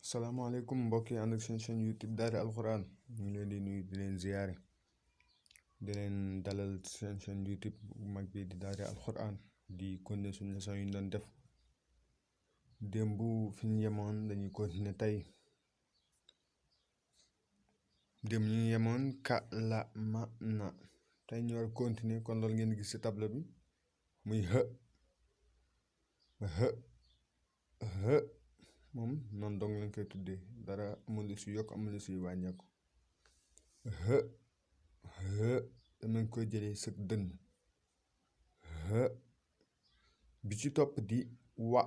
salaamaaleykum mbokk yi ànd ak seen chaîne YouTube Daara Alquran ñu ngi leen di nuyu di leen ziyaare di leen dalal seen chaîne YouTube bu mag bi di Daara Alquran di continuer suñu leçon yi ñu doon def démb fi ñu yemoon dañuy continuer tey démb ñu yemoon kalamana tey ñu war continuer kon loolu ngeen gis ci tableau bi muy hë moom noonu dong lañ koy tuddee dara amul lu si yokk amul lu si wàññeeku danañ koy jëlee sëg dënn bi ci topp di wa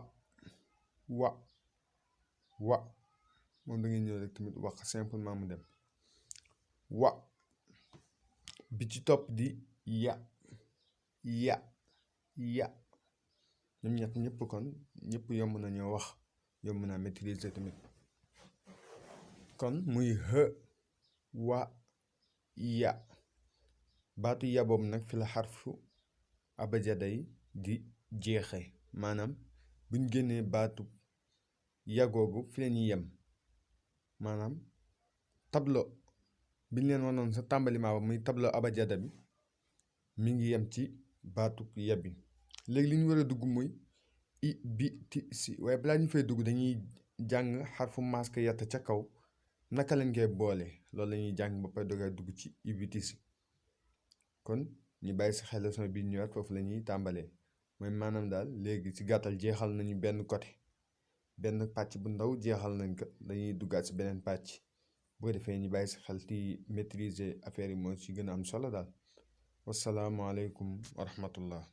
moom da ngeen ñëw rek tamit wax simplement mu dem wa bi ci topp di ya ñoom ñett ñëpp kon ñëpp yomb nañoo wax yomb naa maîtriser tamit kon muy wa ya baatu ya boobu nag fi la xarfu abajada yi di jeexe maanaam buñ génnee baatu ya googu fi la ñuy yem maanaam tableau biñ leen wanoon sa tàmbalimaa ba muy tableau abajada bi mi ngi yem ci baatu ya bi léegi li ñu war a dugg muy i bi ti si waaye balaa ñu fay dugg dañuy jàng xarfu masque yatt ca kaw naka lañ koy boole loolu la ñuy jàng ba pare doogay dugg ci i bi ti si kon ñu bàyyi si xel leçon bi ñëwaat foofu la ñuy tàmbalee mooy maanaam daal léegi ci gàttal jeexal nañu benn côté benn pàcc bu ndaw jeexal nañ ko dañuy duggaat si beneen pàcc boo defee ñu bàyyi si xel ti maîtriser affaire yi moo ci gën a am solo daal wasalaamaaleykum wa rahmatullah